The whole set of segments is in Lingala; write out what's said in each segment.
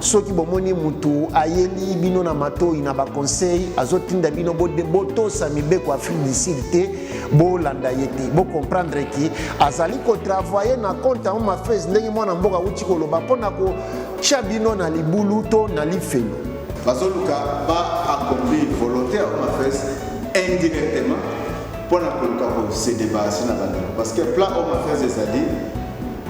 Soki bomoni mutu ayeli bino na matoi na baconseil, azotinda bino botosa mibeko Afrique du Sud te, bolanda ye te. Bocomprendre ke azali kotravaille na compte ya Home Affairs, ndenge mwana mboka awuti koloba, mpona kotia bino na libulu to na lifelo. Bazoluka ba accomplir volonté ya Home Affairs indirectement mpona koluka kose débarrasser na bandeko, parce que plan Home Affairs ezali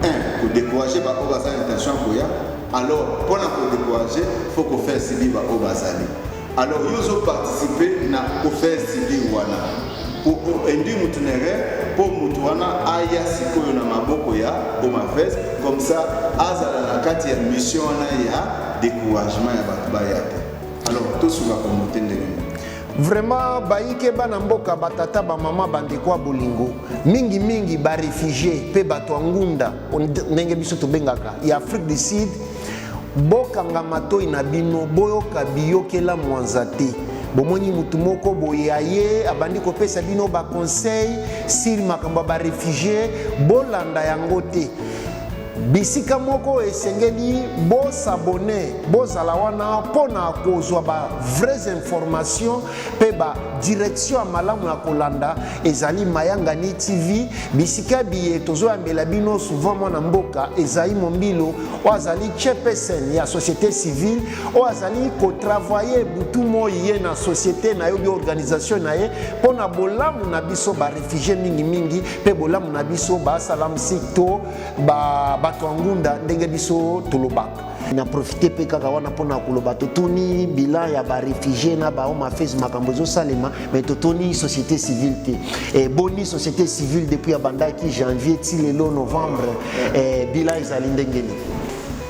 un kodécourager baoyo baza na intention ya koya. Alors mpona kodécourager, faut kofaire subir baoyo bazali. Alors yo ozoparticipe na kofaire subir wana po induire mutu na erreur, mpo mutu wana aya sikoyo na maboko ya Home Affairs, comme ça azala na kati ya mission wana ya découragement ya bato baya te. Alors tosunga Kongo te ndenge nini? Vraiment, bayike bana mboka, batata, bamama, bandeko ya bolingo, mingimingi baréfugiés mpe bato ya ngunda, ndenge biso tobengaka ya Afrique du Sud, bokanga matoi na bino, boyoka biyokela mwanza te. Bomoni mutu moko boye aye abandi kopesa bino baconseil sur makambo ya baréfugiés, bolanda yango te. Bisika moko esengeli bosabone, bozala wana mpona kozwa ba vraies informations mpe badirection ya malamu ya kolanda ezali Mayangani TV. Bisika biye tozoyambela bino souvent mwana mboka Ezai Mombilo, oyo azali chairperson ya société civile, oyo azali kotravaille butu moi ye na société na ye obi organisation na ye mpona bolamu na biso baréfugiés mingimingi mpe bolamu na biso baasylum seeker to bato ya ngunda, ndenge biso tolobaka. Na profite mpe kaka wana mpona koloba, totuni bilan ya baréfugiés na bahome affairs, makambo ezosalema, mais totuni société civile te. Boni société civile depuis abandaki janvier ti lelo novembre, bilan ezali ndenge nini?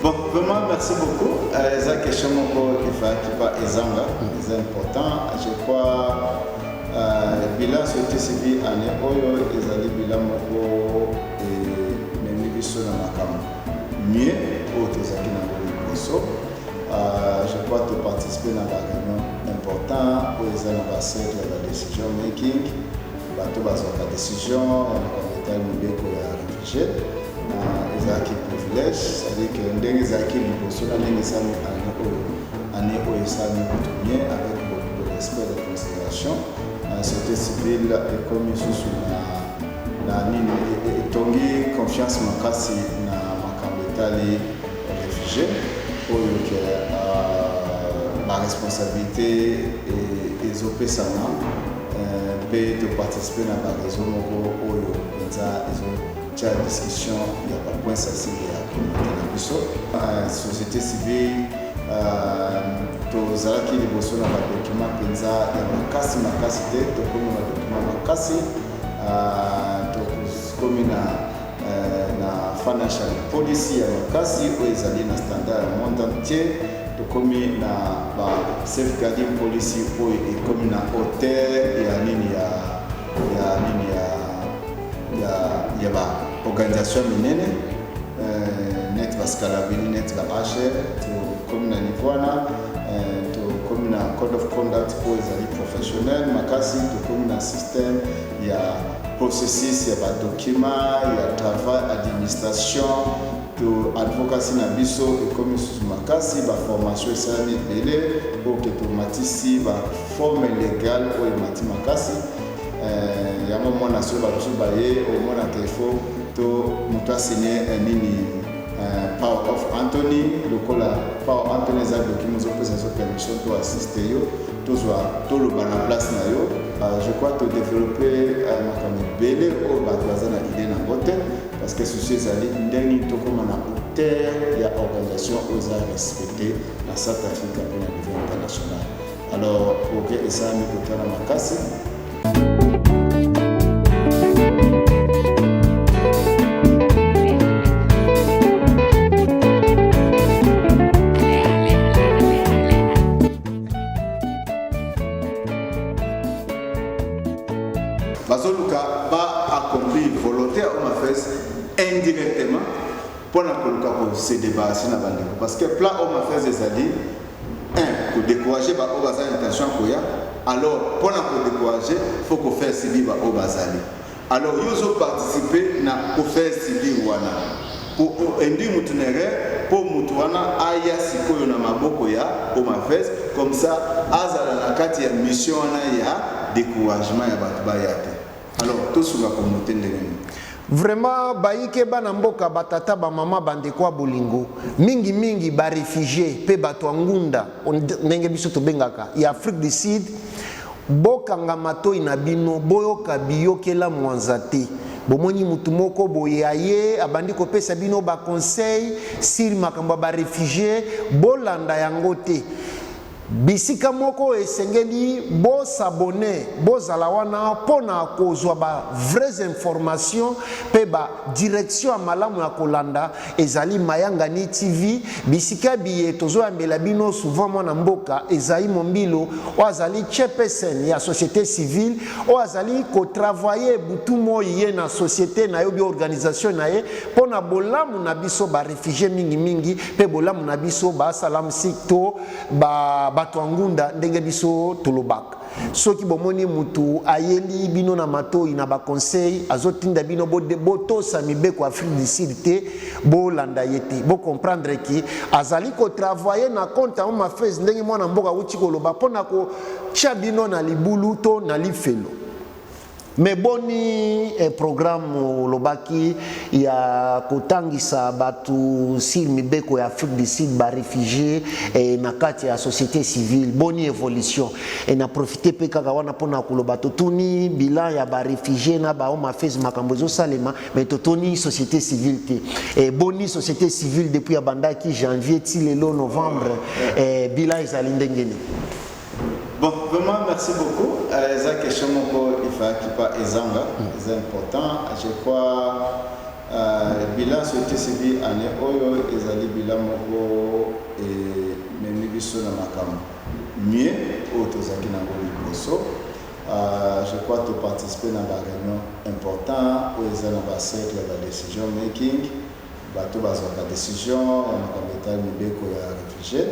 Bon, vraiment, merci beaucoup. Eza question moko efalaki pa ezanga, eza important. Je crois bilan société civile année oyo ezali bilan moko ememi biso na makambo mieux oyo tozalaki nango liboso. Je crois toparticipe na baréunion important oyo eza na bacercle ya badécision making, bato bazwaka décision ya makambo etali mibeko ya réfugié. Ezalaki privilège, c'est-à-dire que ndenge ezalaki liboso na ndenge esalami année oyo, année oyo esalami kutu mieux, avec beaucoup de respect, de considération. Société civile ekomi lisusu na nini, etongi confiance makasi na makambo etali réfugié oyo, ke baresponsabilité ezopesama mpe toparticipe na baréseau moko oyo mpenza ezotia discussion ya bapoint sensible ya communauté na biso. Société civile, tozalaki liboso na badocument mpenza ya makasi makasi te, tokomi na badocument makasi, tokomi na financial policy ya makasi oyo ezali na standard ya monde entier, tokomi na ba safeguarding policy oyo ekomi na hauteur ya nini, ya nini, ya ba organisation minene, net baScalabrini, net ba HR. Tokomi na niveau wana, tokomi na code of conduct oyo ezali professionnel makasi, tokomi na système ya processus ya badocument ya travail, administration to advocacy na biso ekomi lisusu makasi. Baformation esalami ebele oyo ke tomatisi baforme légale oyo emati makasi. Yango mona soki bato mosusu baye omonaka il faut to moto asigne nini, power of attorney. Lokola power of attorney eza document ezopesa biso permission to assiste yo, tozwa, toloba na place na yo. Je crois todéveloppe makambo ebele oyo bato baza na idée nango te, parce que souci ezali ndenge nini tokóma na hauteur ya organisation oyo eza respecté na South Africa mpe na niveau international. Alors progrès esalami kotala makasi. Bazoluka ba accomplir volonté ya Home Affairs indirectement mpona koluka kose débarrasser na bandeko, parce que plan Home Affairs ezali un kodécourager baoyo baza na intention ya koya. Alors mpona kodécourager, faut kofaire subir baoyo bazali. Alors yo ozoparticipe na kofaire subir wana po induire mutu na erreur. Mpo motu wana aya sikoyo na maboko ya Home Affairs, comme ça azala na kati ya mission wana ya découragement ya bato baya te. Alors tosunga communauté ndenge nini? Vraiment, bayike bana mboka, batata, bamama, bandeko ya bolingo, mingimingi baréfugiés mpe bato ya ngunda, ndenge biso tobengaka ya Afrique du Sud, bokanga matoi na bino, boyoka biyokela mwanza te. Bomoni mutu moko boye aye, abandi kopesa bino baconseil sur makambo ya baréfugiés, bolanda yango te. Bisika moko esengeli bos'abonner, bozala wana mpona kozwa ba vraies informations mpe badirection ya malamu ya kolanda ezali Mayangani TV. Bisika biye tozoyambela bino souvent mwana mboka Ezai Mombilo, oyo azali chairperson ya société civile, oyo azali kotravailler butu moi, ye na société na ye obi organisation na ye, mpona bolamu na biso baréfugiés mingimingi mpe bolamu na biso baasylum seeker to bato ya ngunda, ndenge biso tolobaka. Soki bomoni mutu ayeli bino na matoi na baconseil, azotinda bino botosa mibeko Afrique du Sud te, bolanda ye te. Bocomprendre que azali kotravailler na compte ya Home Affairs, ndenge mwana mboka awuti koloba, mpona kotia bino na libulu to na lifelo. Me boni programme olobaki ya kotangisa bato sur mibeko ya Afrique du Sud, baréfugiés na kati ya société civile, boni évolution? Na profite mpe kaka wana mpona koloba, totuni bilan ya baréfugiés na baHome Affairs, makambo ezosalema, mais totuni société civile te. Boni société civile depuis abandaki janvier ti lelo novembre, bilan ezali ndenge nini? Bon, vraiment, merci beaucoup. Eza question moko ifaki pa ezanga, eza important. Je crois bilan société civile année oyo ezali bilan moko ememi biso na makambo mieux oyo tozalaki nango liboso. Je crois toparticipe na baréunion important oyo eza na bacercle ya badécision making, bato bazwaka décision ya makambo etali mibeko ya réfugié.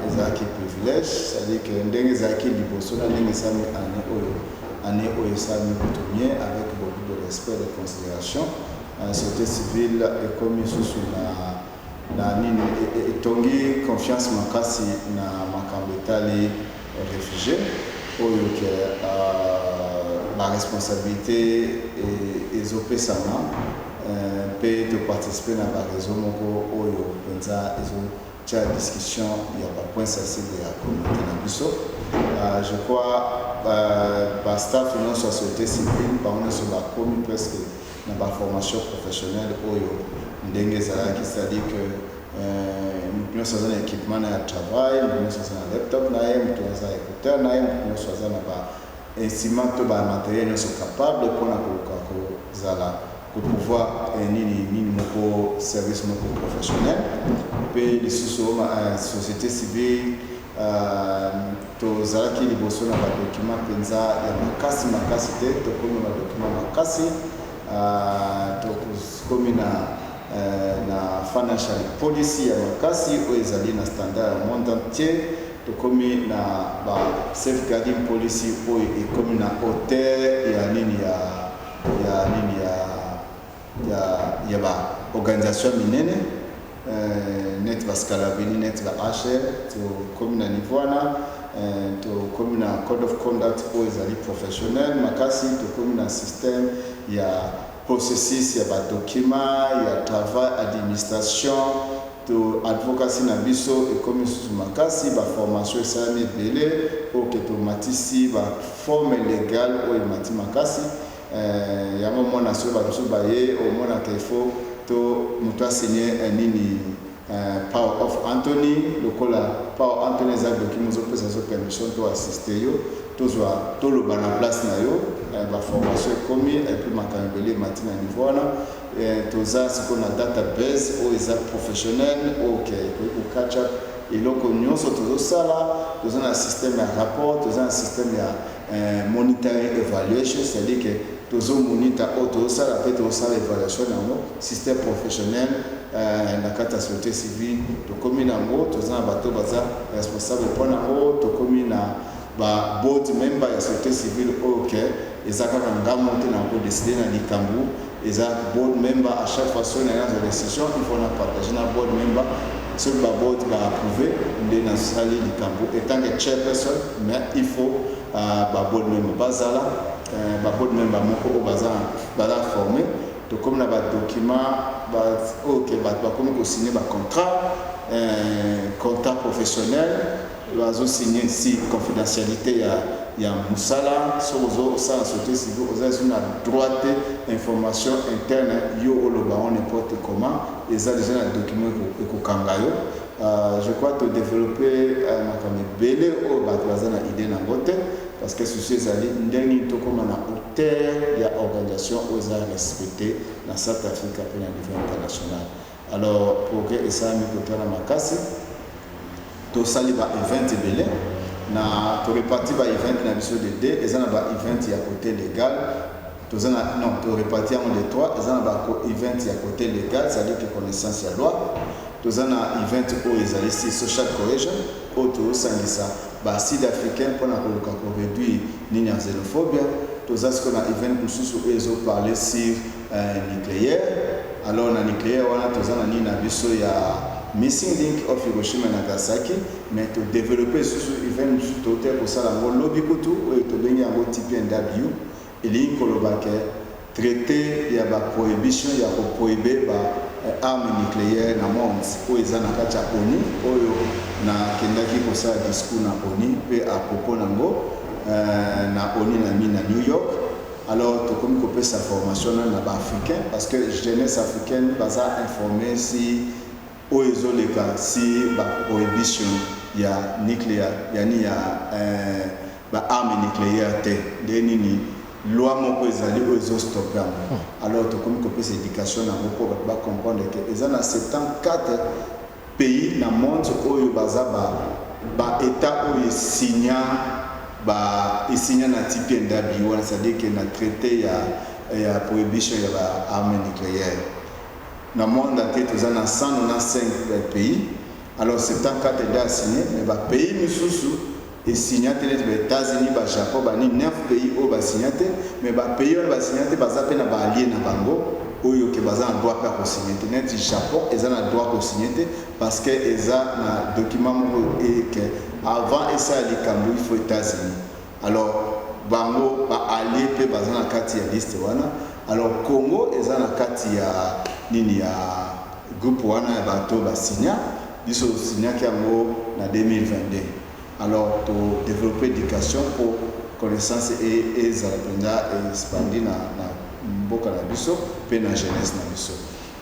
Ezalaki privilège, c'est-à-dire que ndenge ezalaki liboso na ndenge esalami année oyo, année oyo esalami kutu mieux, avec beaucoup de respect, de considération. Société civile ekomi lisusu na nini, etongi confiance makasi na makambo etali réfugié oyo, que baresponsabilité ezopesama mpe toparticipe na baréseau moko oyo mpenza ezotia discussion ya bapoint sensible ya communauté na biso. Je crois bastaff nyonso ya société civile, bango nyonso bakomi presque na baformation professionnelle oyo ndenge ezalaki, c'est-à-dire que moto nyonso aza na équipement na ya travail, moto nyonso aza na laptop na ye, moto aza na écouteur na ye, moto nyonso aza na bainstrument to bamatériel nyonso capable mpona koluka kozala kopouvoir nini nini moko, service moko professionnel. Mpe lisusu société civile, tozalaki liboso na badocument mpenza ya makasi makasi te, tokomi badocument makasi, tokomi na financial policy ya makasi oyo ezali na standard ya monde entier, tokomi na ba safeguarding policy oyo ekomi na hauteur ya nini, ya nini, ya ba organisation minene, neti baScalabrini, neti ba HR. Tokomi na niveau wana, tokomi na code of conduct oyo ezali professionnel makasi, tokomi na système ya processus ya badocument ya travail, administration to advocacy na biso ekomi lisusu makasi. Baformation esalami ebele oyo que tomatisi baforme légale oyo emati makasi. Yango mona soki bato mosusu baye, omonaka il faut to moto asigne nini, power of attorney. Lokola power of attorney eza document ozopesa zo permission to assiste yo, tozwa, toloba na place na yo. Baformation ekomi, et puis makambo ebele emati na niveau wana. Toza sikoyo na database oyo eza professionnel, oyo que ekoki kokatcha eloko nyonso tozosala. Toza na système ya rapport, toza na système ya monitoring evaluation, c'est-à-dire que tozomonita oyo tozosala mpe tozosala évaluation yango, système professionnel na kati ya société civile tokomi nango. Toza na bato baza responsable mpo nango, tokomi na ba board member ya société civile oyo que eza kaka ngambo te na kodécider na likambo. Eza board member, à chaque fois soki naye nazwa décision, il faut na partage na board member. Soki baboard baapprouve, nde nasali likambo étant que chairperson. Mais il faut baboard member bazala baboard member moko oyo baza formé. Tokomi na badocument oyo ke bato bakomi kosigne bacontrat, contrat professionnel, bazosigne si confidentialité ya mosala. Soki ozosala société civile, oza lisusu na droit te information interne yo oloba ngo n'importe comment. Eza déjà na document ekokanga yo. Je crois todéveloppe makambo ebele oyo bato baza na idée nango te, parce que souci ezali ndenge nini tokóma na hauteur ya organisation oyo eza respecté na South Africa mpe na niveau international. Alors progrès esalami kotala makasi. Tosali baevent ebele na toreparti baevent na biso de deux. Eza na baevent ya côté légal, toza na, non, toreparti yango de trois. Eza na baevent ya côté légal, c'est-à-dire que connaissance ya loi. Toza na event oyo ezali si social cohesion, oyo tozosangisa basud africain mpona koluka koréduire nini ya xénophobia. Toza sikoyo na event mosusu oyo ezoparle sur nucléaire. Alors na nucléaire wana, toza na nini na biso ya Missing Link of Hiroshima na Nagasaki. Mais todéveloppe lisusu event mosusu, tote kosala yango lobi kutu, oyo tobengi yango TPNW. Elingi koloba ke traité ya baprohibition ya koprohibe ba arme nucléaire na monde, oyo eza na kati ya ONU, oyo nakendaki kosala discours na ONU mpe à propos nango na ONU na mi na New York. Alors tokomi kopesa formation na baafricain, parce que jeunesse africaine baza informé si oyo ezoleka si baprohibition ya nucléaire, yani ya baarme nucléaire te. Nde nini, loi moko ezali oyo ezostoppe yango. Alors tokomi kopesa éducation nango mpo bato bacomprendre ke eza na 74 pays na monde oyo baza baétat oyo esinya, ba esinya na TPNW wana, c'est-à-dire ke na traité ya prohibition ya baarme nucléaire. Na monde entier toza na 195 pays. Alors 74 nde asigné, mais bapays misusu esinya te, neti baÉtats-Unis, baJapon, bani 9 pays oyo basinya te. Mais bapays wana basinya te, baza mpe na baallié na bango oyo ke baza na droit mpe ya kosigne te. Neti Japon eza na droit kosigne te, parce que eza na document moko eke avant esala likambo, il faut États-Unis. Alors bango baallié mpe baza na kati ya liste wana. Alors Congo eza na kati ya nini, ya groupe wana ya bato basinya. Biso tosignaki yango na 2022. Alors todéveloppe éducation mpo connaissance ezala mpenza expandi na mboka na biso mpe na jeunesse na biso.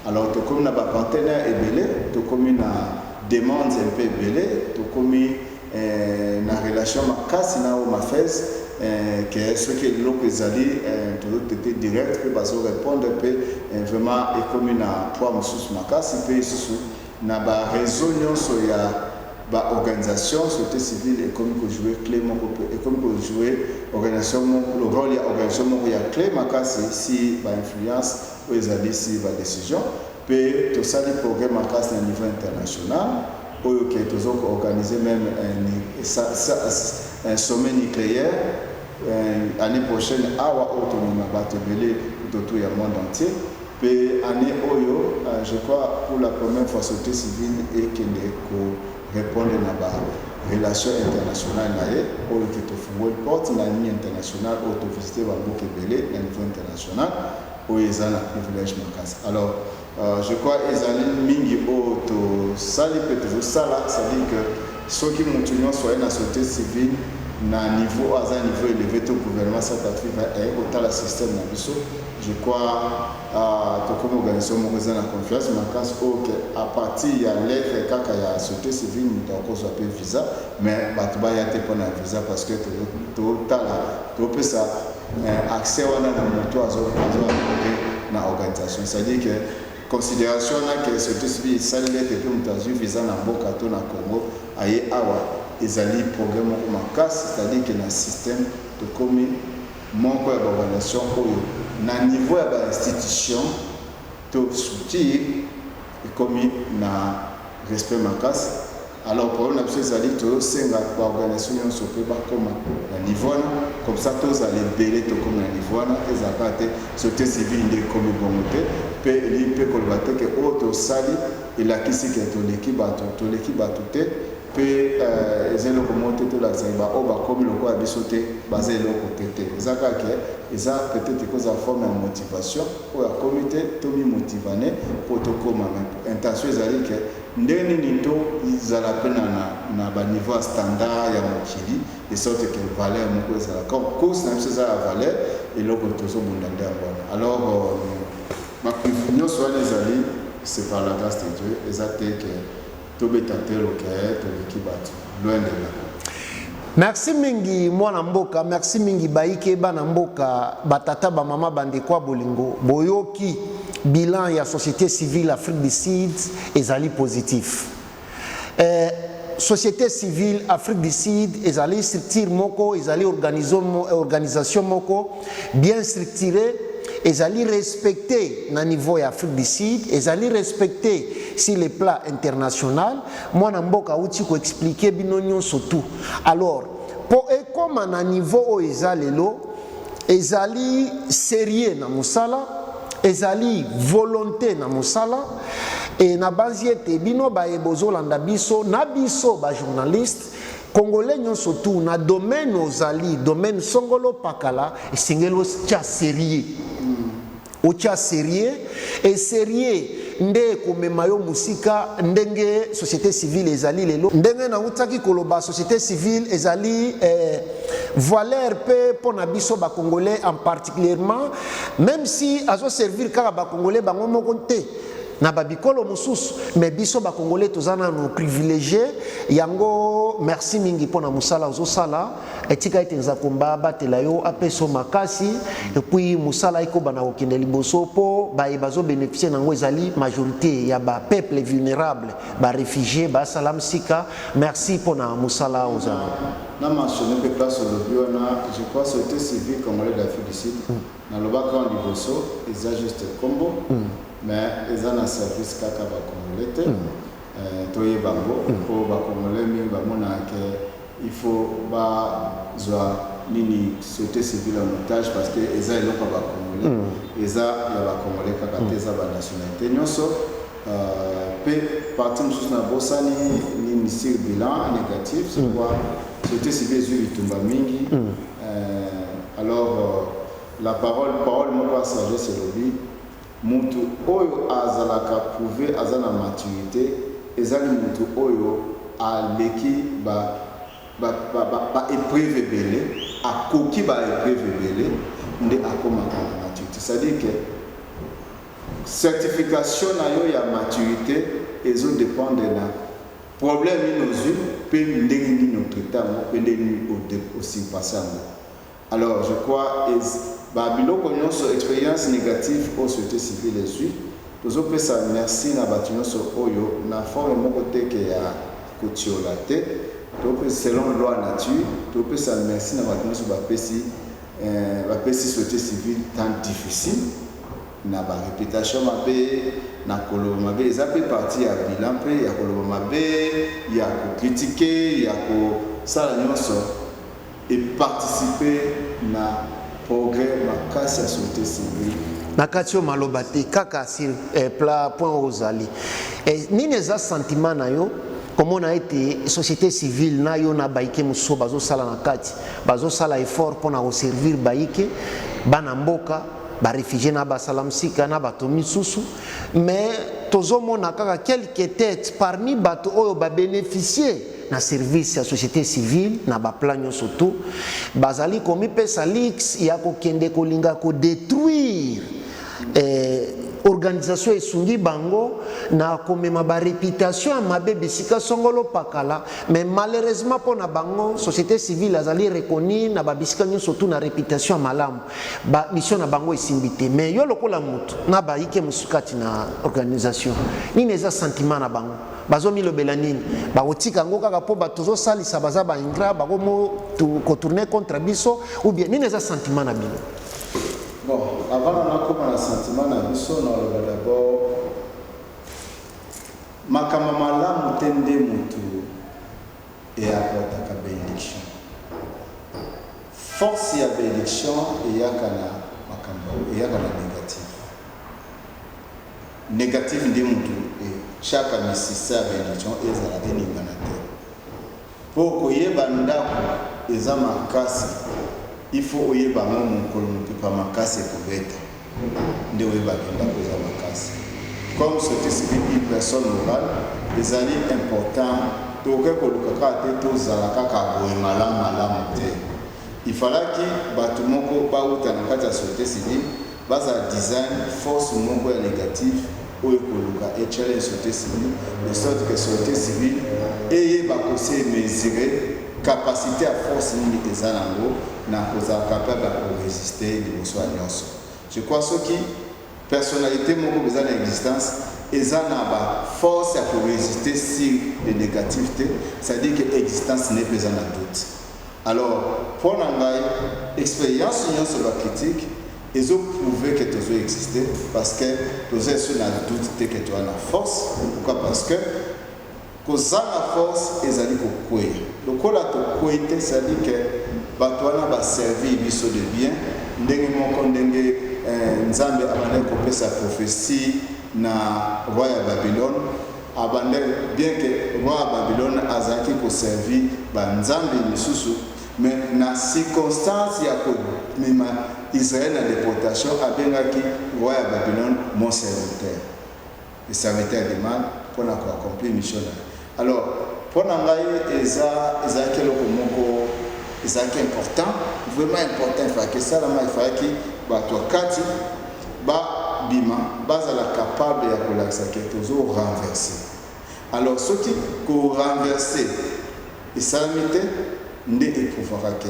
Alors tokomi na bapartenaire ebele, tokomi na demande mpe ebele, tokomi na relation makasi na Home Affairs, ke soki eloko ezali, tozotraite direct mpe bazorépondre mpe vraiment ekomi na poids mosusu makasi. Mpe lisusu na bareseau nyonso ya baorganisation société civile, ekomi kojouer clé moko mpe ekomi kojouer organisation moko, le rôle ya organisation moko ya clé makasi si bainfluence oyo ezali si badécision. Mpe tosali progrès makasi na niveau international, oyo ke tozo koorganiser même un sommet nucléaire année prochaine awa, oyo tomema bato ebele tout autour ya monde entier. Mpe année oyo, je crois pour la première fois, société civile ekende korépondre na barelation internationale na ye, oyo ke tofungoli porte na ligne internationale, oyo tovisite bamboka ebele na niveau international, oyo eza na privilège makasi. Alors je crois ezali mingi oyo tosali mpe tozosala. C'est-à-dire que soki motu nyonso aye na société civile na niveau oyo aza niveau élevé to gouvernement South Africa aye kotala système na biso, je crois tokomi organisation moko eza na confiance makasi, oyo ke à partir ya lettre kaka ya société civile, moto akozwa mpe visa. Mais bato baya te mpona visa, parce que totala topesa accès wana na moto azoapporte na organisation. C'est-à-dire que considération wana ke société civile esali lettre mpe moto azwi visa na mboka to na Congo aye awa, ezali progrès moko makasi. C'est-à-dire que na système tokomi moko ya baorganisation oyo na niveau ya bainstitution to structure ekomi na respect makasi. Alors problème na biso ezali, tozosenga baorganisation nyonso mpe bakóma na niveau wana, comme ça tozala ebele, tokóma na niveau wana. Ezala kaka te société civile nde ekomi bongo te, mpe elingi mpe koloba te ke oyo tosali elakisi ke toleki bato. Toleki bato te, mpe eza eloko moko te tolakisaki baoyo bakomi lokola biso te, baza eloko te te. Eza kaka ke eza peut-être ekozala forme ya motivation. Oyo akomi te, tomimotivane mpo tokóma. Mais intention ezali ke ndenge nini tozala mpe na baniveau ya standard ya mokili, de sorte que valeur moko ezala comme course na biso eza ya valeur. Eloko tozobunda nde yango wana. Alors nyonso wana ezali, c'est par la grâce de Dieu. Eza te ke tobeta te loke toleki bato, loin de là. Merci mingi, mwana mboka. Merci mingi, bayike bana mboka, batata, bamama, bandeko ya bolingo. Boyoki bilan ya société civile Afrique du Sud ezali positif. Société civile Afrique du Sud ezali structure moko, ezali organisation moko bien structurée, ezali respecté na niveau ya Afrique du Sud, ezali respecté sur le plan international. Mwana mboka auti koexpliquer bino nyonso tout. Alors, mpo ekóma na niveau oyo eza lelo, ezali sérieux na mosala, ezali volonté na mosala. E nabanzi ete bino baye bozolanda biso na biso bajournaliste congolais nyonso tu, na domaine ozali, domaine songolo pakala, esengeli otya sérieux, otya sérieux. E sérieux nde ekomema yo mosika. Ndenge société civile ezali lelo, ndenge nautaki koloba, société civile ezali valeur mpe mpo na biso bacongolais en particulièrement, même si azoservir kaka bacongolais bango moko te na babikolo mosusu, mais biso bacongolais toza nano privilégié yango. Merci mingi mpo na mosala ozosala. Etika ete Nzakomba abatela yo, apesa yo makasi, et puis mosala ekoba na kokende liboso, mpo baye bazobénéficie nango ezali majorité ya bapeuple vulnérable, baréfugié, basala msika. Merci mpo na mosala ozala. Na mentionné mpe place olobi wana, je crois, Société civile congolais d'Afrique du Sud, nalobaka wana liboso, eza juste kombo, mais eza na service kaka bacongolais te. Toyeba yango, mpo bacongolais mingi bamonaka ke il faut bazwa nini, société civile en otage, parce que eza eloko ya bacongolais. Eza ya bacongolais kaka te, eza banationalité nyonso. Mpe parti mosusu nabosani nini sur bilan négatif, c'est quoi? Société civile ezwi bitumba mingi. Alors la parole moko ya sagesse elobi: mutu oyo azalaka prouvé aza na maturité ezali mutu oyo aleki ba baépreuve ebele, akoki baépreuve ebele, nde akomaka na maturité. C'est-à-dire que certification na yo ya maturité ezodépendre na problème nini ozwi, mpe ndenge nini otraite yango, mpe ndenge nini osurpasse yango. Alors je crois babiloko nyonso, expérience négative oyo société civile ezwi, tozopesa merci na bato nyonso oyo na forme moko te ke ya kotiola te. Topesa selon loi nature, topesa merci na bato nyonso bapesi société civile temps difficile na baréputation mabe, na koloba mabe. Eza mpe partie ya bilan, mpe ya koloba mabe, ya kocritiquer, ya kosala nyonso, eparticipe na progrès makasi ya société civile. Na kati oyo maloba te kaka sur pla point oyo ozali, nini eza sentiment na yo komona ete société civile na yo na bayike mosusu bazosala na kati, bazosala effort mpona koservir bayike bana mboka, baréfugié na basala mosika na bato misusu, mais tozomona kaka quelques têtes parmi bato oyo babénéficie na service ya société civile na baplan nyonso tu, bazali komipesa luxe ya kokende kolinga kodétruire organisation esungi bango na komema baréputation ya mabe bisika songolo pakala? Mais malheureusement mpo na bango, société civile azali reconnu na babisika nyonso tu na réputation ya malamu. Bamission na bango esimbi te. Mais yo lokola motu na bayike mosusu kati na organisation, nini eza sentiment na bango? Bazomilobela nini? Bakotika yango kaka mpo bato tozosalisa baza baingrat, bakomo kotourne contre biso, ou bien nini eza sentiment na bino? Bon, avant na nakóma na sentiment na biso, naloba d'abord makambo malamu te nde motu. Force ya baélection eyaka na makambo, eyaka na négatif. Négatif nde motu etiaka misisa ya baélection ezala eningana te. Mpo koyeba ndako eza makasi, il faut oyeba yango mokolo mopepa makasi ekobeta, nde oyebaka ndako eza makasi. Comme société civile, une personne morale, ezali important. Tokoki koluka kaka te tozala kaka boye malamu malamu te. Ifalaki bato moko bauta na kati ya société civile, bazala design force moko ya négative oyo ekoluka echallenge société civile, de sorte que société civile eyeba kose mesurer capacité ya force nini eza nango na kozala capable ya korésister liboso ya nyonso. Je crois, soki personnalité moko eza na existence, eza na baforce ya korésister sur le négatif te, c'est-à-dire que existence ne mpe eza na doute. Alors, mpo na ngai, expérience nyonso, bacritique ezoprouve que tozoexiste, parce que toza eso na doute te ke toza na force. Pourquoi? Parce que kozanga force ezali kokweya. Lokola tokwei te, c'est-à-dire que bato wana baservir biso de bien. Ndenge moko ndenge Nzambe abandaki kopesa prophétie na roi ya Babylone, abandaki, bien que roi ya Babylone azalaki koservir banzambe misusu, mais na circonstance ya komema Israël na déportation, abengaki roi ya Babylone "mon serviteur", le serviteur de mal, mpona koaccomplir mission na ye. Alors, mpo na ngai, eza ezalaki eloko moko ezalaki important, vraiment important. Efalaki esalama, efalaki bato ya kati babima, bazala capable ya kolakisa ke tozo renverser. Alors, soki korenverser esalami te, nde eprouvaka ke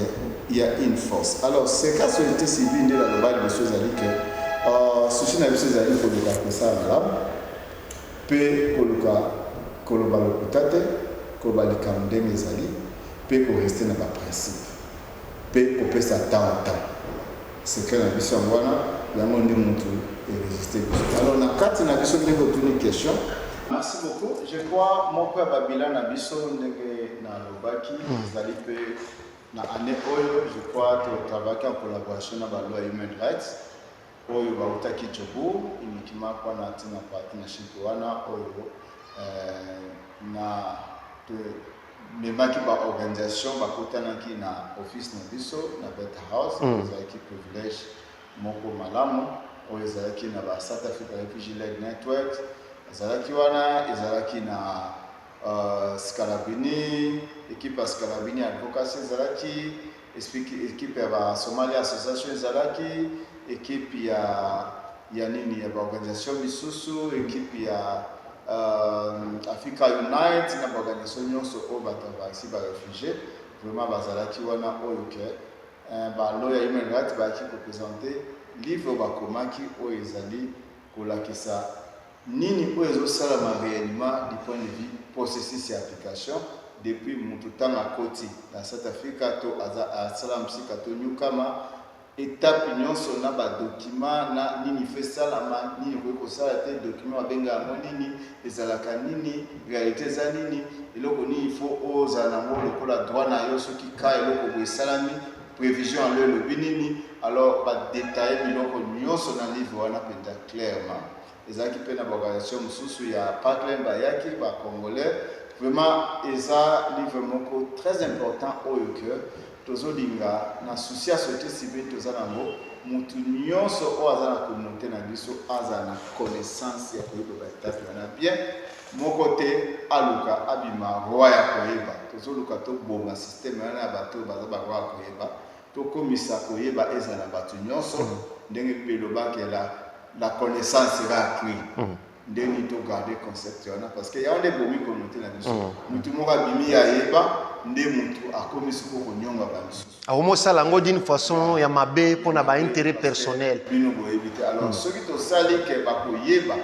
y a une force. Alors, seka société civile, nde naloba liboso, ezali ke souci na biso ezali koluka kosala malamu mpe koluka koloba lokuta te, koloba likambo ndenge ezali, mpe korester na baprincipe, mpe kopesa temps temps. Secret na biso yango wana, yango nde motu eresiste biso. Alors, na kati na biso, ndenge otuni question. Merci beaucoup. Je crois, moko ya babilan na biso, ndenge nalobaki, ezali mpe na année oyo, je crois, totravaillaki en collaboration na baloi human rights oyo bautaki Joburg, uniquement mpona ntina partnership wana oyo na tomemaki baorganisation, bakutanaki na office na biso na Beta House. Ezalaki privilège moko malamu oyo ezalaki na ba South Africa Refugee Led Network ezalaki wana, ezalaki na Scalabrini, équipe ya Scalabrini Advocacy ezalaki, équipe ya ba Somalia Association ezalaki, équipe ya nini, ya baorganisation misusu, équipe ya Africa Unite na baorganisation nyonso oyo bato basi baréfugie vraiment bazalaki wana, oyo ke balo ya human rights bayaki koprésenter livre oyo bakomaki, oyo ezali kolakisa nini oyo ezosalama réellement du point de vue processus ya application depuis motu ntango akoti na South Africa to aza asala mosika to newcomer, étape nyonso na badocument na nini fo esalama, nini okoki kosala te, document babenga yango nini, ezalaka nini, réalité eza nini, eloko nini fo ozala nango lokola droit na yo soki ka eloko boye esalami, prévision yango elobi nini. Alors, badétaille biloko nyonso na livre wana mpenza clairement. Ezalaki mpe na baorganisation mosusu ya Parkland, bayaki bacongolais. Vraiment, eza livre moko très important oyo ke tozolinga na souci ya société civile toza nango, motu nyonso oyo aza na communauté na biso azala na connaissance ya koyeba baétape wana bien. Moko te aluka abima roi ya koyeba. Tozoluka toboma système wana ya bato oyo baza baroi ya koyeba, tokomisa koyeba ezala na bato nyonso. Ndenge Bible elobaki, la connaissance sera accrue. Ndenge togarde concept wana, parce que yango nde ebomi communauté na biso. Motu moko abimi ayeba, nde motu akomi sikoyo konyonga bamisusu. Akomosala yango d'une façon ya mabe mpona baintérêt personnel. Bino boyebi te. Alors, soki tosali ke bakoyeba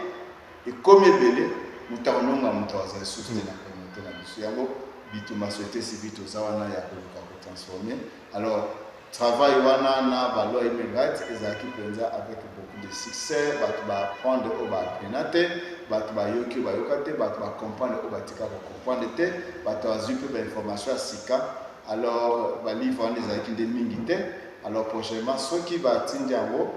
ekomi ebele, moto akonyonga moto aza lisusu te na communauté na biso. Yango bitumba société civile toza wana ya koluka kotransformer. Alors, travail wana na baloi human rights ezalaki mpenza avec beaucoup de succès. Bato baapprendre oyo baapprenant te, bato bayoki oyo bayoka te, bato bacomprendre oyo batika kocomprendre te, bato bazwi mpe bainformation ya sika. Alors balivre wana ezalaki nde mingi te. Alors prochainement, soki batindi yango,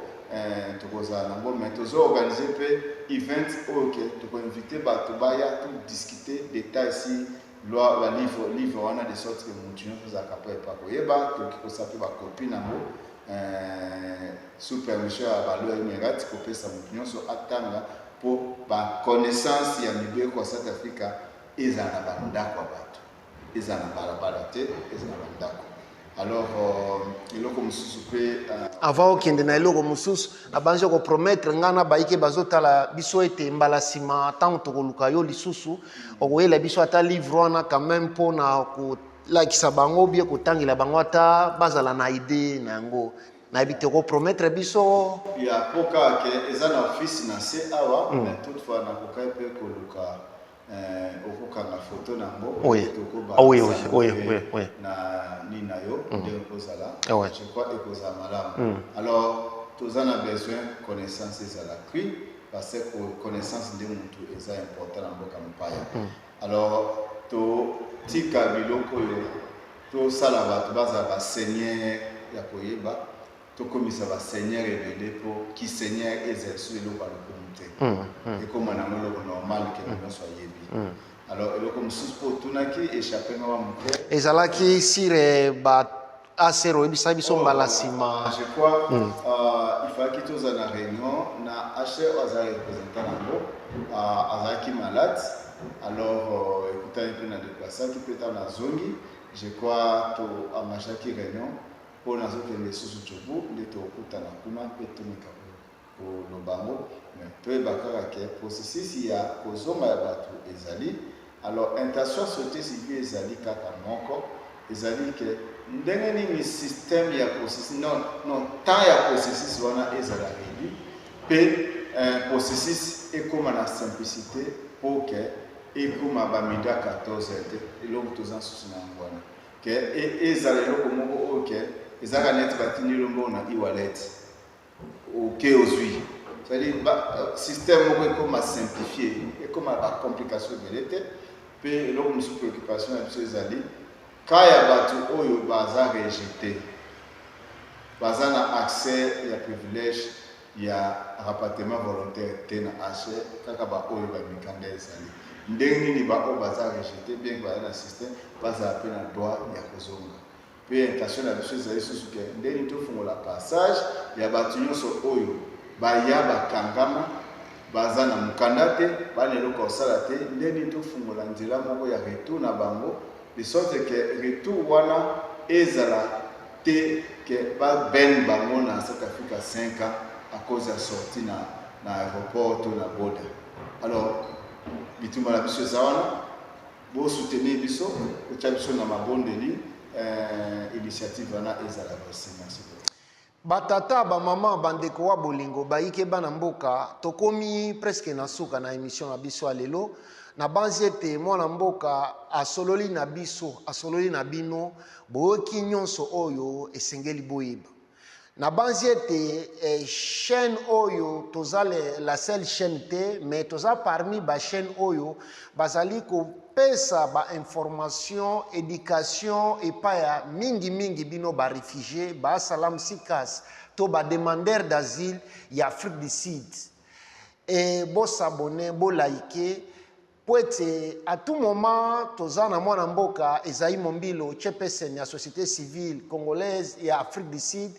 tokozala nango. Mais tozoorganiser mpe event oyo ke tokoinvite bato baya todiscute détail si loi, balivre, livre wana, de sorte que motu nyonso azalaka mpo epa koyeba. Tokoki kosala mpe bakopi nango sous permission ya baloi Emirati, kopesa motu nyonso atanga, mpo baconnaissance ya mibeko ya South Africa ezala na bandako ya bato, ezala na balabala te, ezala na bandako. Alors eloko mosusu mpe Avant okende na eloko mosusu, nabanzi kopromettre ngai na bayike bazotala biso ete mbala nsima, ntango tokoluka yo lisusu, okoyela biso ata livre wana quand même, mpona kolakisa bango bie, kotangela bango, ata bazala na idée na yango. Nayebi te, kopromettre biso? Ya, mpo kaka ke eza na office na se awa, mais toutefois nakokai mpe koluka okokanga foto nango. Ah, oui. Na nini na yo, ndenge ekozala. Je crois ekozala malamu. Alors toza na besoin connaissance ezala cru, parce que connaissance nde motu eza important na mboka mopaya. Alors totika biloko oyo, tosala bato bazala baseigneur ya koyeba, tokomisa baseigneur ebele, mpo kiseigneur eza lisusu eloko ya lokumu te, ekóma nango eloko normal ke nyonso ayebi. Alors eloko mosusu mpo otunaki, échappe nga wa moke. Ezalaki sire ba ACR, oyebisa biso mbala nsima. Je crois il fallaki tozala na réunion na HR oyo aza représentant nango, azalaki malade. Alors ekutani mpe na déplaçaki mpe, ntango nazongi, je crois toengageaki réunion mpo nazokende lisusu Jobu, nde tokutana kuna mpe tomeka koloba yango. Mais toyeba kaka ke processus ya kozonga ya bato ezali. Alors intention société civile ezali kaka moko, ezali ke ndenge nini système ya processus, non non, temps ya processus wana ezala réduit, mpe processus ekóma na simplicité, mpo ke ekóma bamidi ya 14 te. Eloko toza nsusu na yango wana, ke ezala eloko moko oyo ke ezalaka neti batindi mbongo na e-wallet, oke ozwi. C'est-à-dire système moko ekóma simplifié, ekóma bacomplication ebele te. Mpe eloko mosusu, préoccupation na biso ezali ka ya bato oyo baza rejeté, baza na accès ya privilège ya rapatriement volontaire te na HR, kaka baoyo bamikanda ezali. Ndenge nini baoyo baza rejeté, bien que baza na système, bazala mpe na droit ya kozonga? Mpe intention na biso ezali susu ke ndenge tofungola passage ya bato nyonso oyo baya bakangama, baza na mokanda te, bana eloko kosala te, ndenge tofungola nzela moko ya retour na bango, de sorte ke retour wana ezala te ke babene bango na South Africa 5 ans à cause ya sortie na aéroport to na border. Alors bitumba na biso eza wana. Bosoutenir biso, kotya biso na mabondeli, initiative wana ezala réussi. Merci beaucoup. Batata, bamama, bandeko wa bolingo, bayike bana mboka, tokomi presque na suka na émission na biso ya lelo. Nabanzi ete mwana mboka asololi na biso, asololi na bino, boyoki nyonso oyo esengeli boyeba. Nabanzi ete chaîne oyo, toza la seule chaîne te, mais toza parmi bachaîne oyo bazali kopesa bainformation, éducation epai ya mingimingi bino baréfugié, baasylum seekers to bademandeur d'asile ya Afrique du Sud. E bos'abonner, bolike, po ete à tout moment toza na mwana mboka Ezai Mombilo, chairperson ya société civile congolaise ya Afrique du Sud,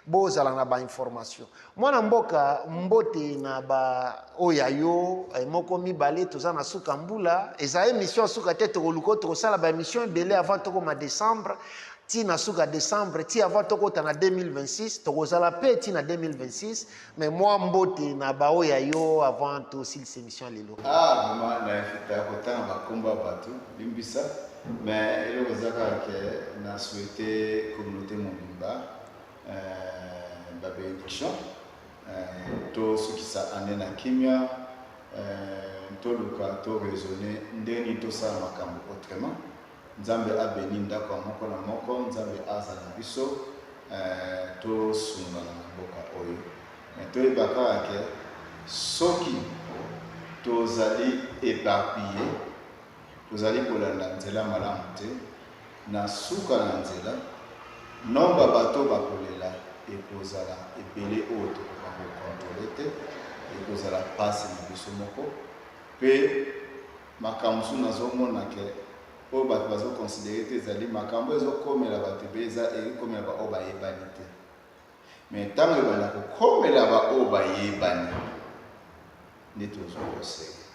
bozala na bainformation. Mwana mboka, mbote na ba oyo ya yo moko mibale. Toza na suka mbula, eza émission ya suka te. Tokoluka, tokosala baémission ebele avant tokoma décembre, ti na suka décembre, ti avant tokota na 2026. Tokozala mpe ti na 2026. Mais mwa mbote na baoyo ya yo avant tosilisa émission ya lelo. Ah, vraiment naefita kotanga bakombo ya bato, limbisa. Mais eloko eza kaka ke na souhaite communauté mobimba babénédiction. Tosukisa année na kimia, toluka to raisonner ndenge nini tosala makambo autrement. Nzambe abeni ndako ya moko na moko, Nzambe aza na biso, tosungana na mboka oyo. Mais toyeba kaka ke soki tozali éparpillé, tozali kolanda nzela malamu te. Na suka na nzela, nombre ya bato oyo bakolela ekozala ebele oyo tokoka ko controler te, ekozala pasi na biso moko pe makambo mosusu nazomona ke oyo bato bazo considerer te ezali makambo oyo ezokomela bato ebele eza ekomela ba oyo bayebani te. Mais ntango ebanda kokomela ba oyo bayebani nde tozwa koseka.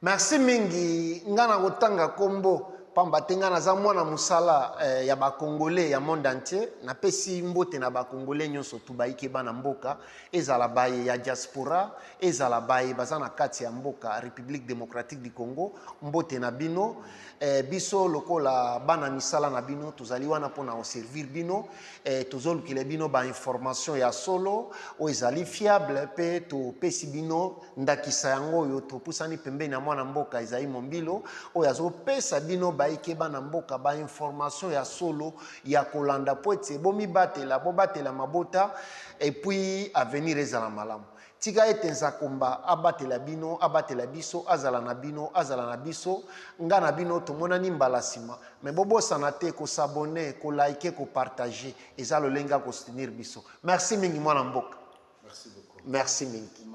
Merci mingi nga na kotanga kombo pamba te nga naza mwana mosala eh, ya ba congolais ya monde entier. Napesi mbote na ba congolais nyonso tu bayike bana mboka, ezala baye ya diaspora, ezala baye baza na kati ya mboka République démocratique du Congo. Mbote na bino eh, biso lokola bana misala na bino tozali wana mpona koservir bino eh, tozolukela bino ba information ya solo oyo ezali fiable mpe topesi bino Ndakisa yango oyo topusani pembeni ya mwana mboka Esaïe Mombilo oyo azopesa bino baike bana mboka ba information ya solo ya kolanda po ete bomibatela, bobatela mabota et puis avenir ezala malamu. Tika ete Nzakomba abatela bino, abatela biso, azala na bino, azala na biso. Nga na bino tomonani mbala sima, mais bobosana te ko s'abonner, ko liker, ko partager. Eza lolenge ya ko soutenir biso. Merci mingi mwana mboka. Merci beaucoup. Merci mingi.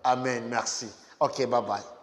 Amen, merci. Ok, bye bye.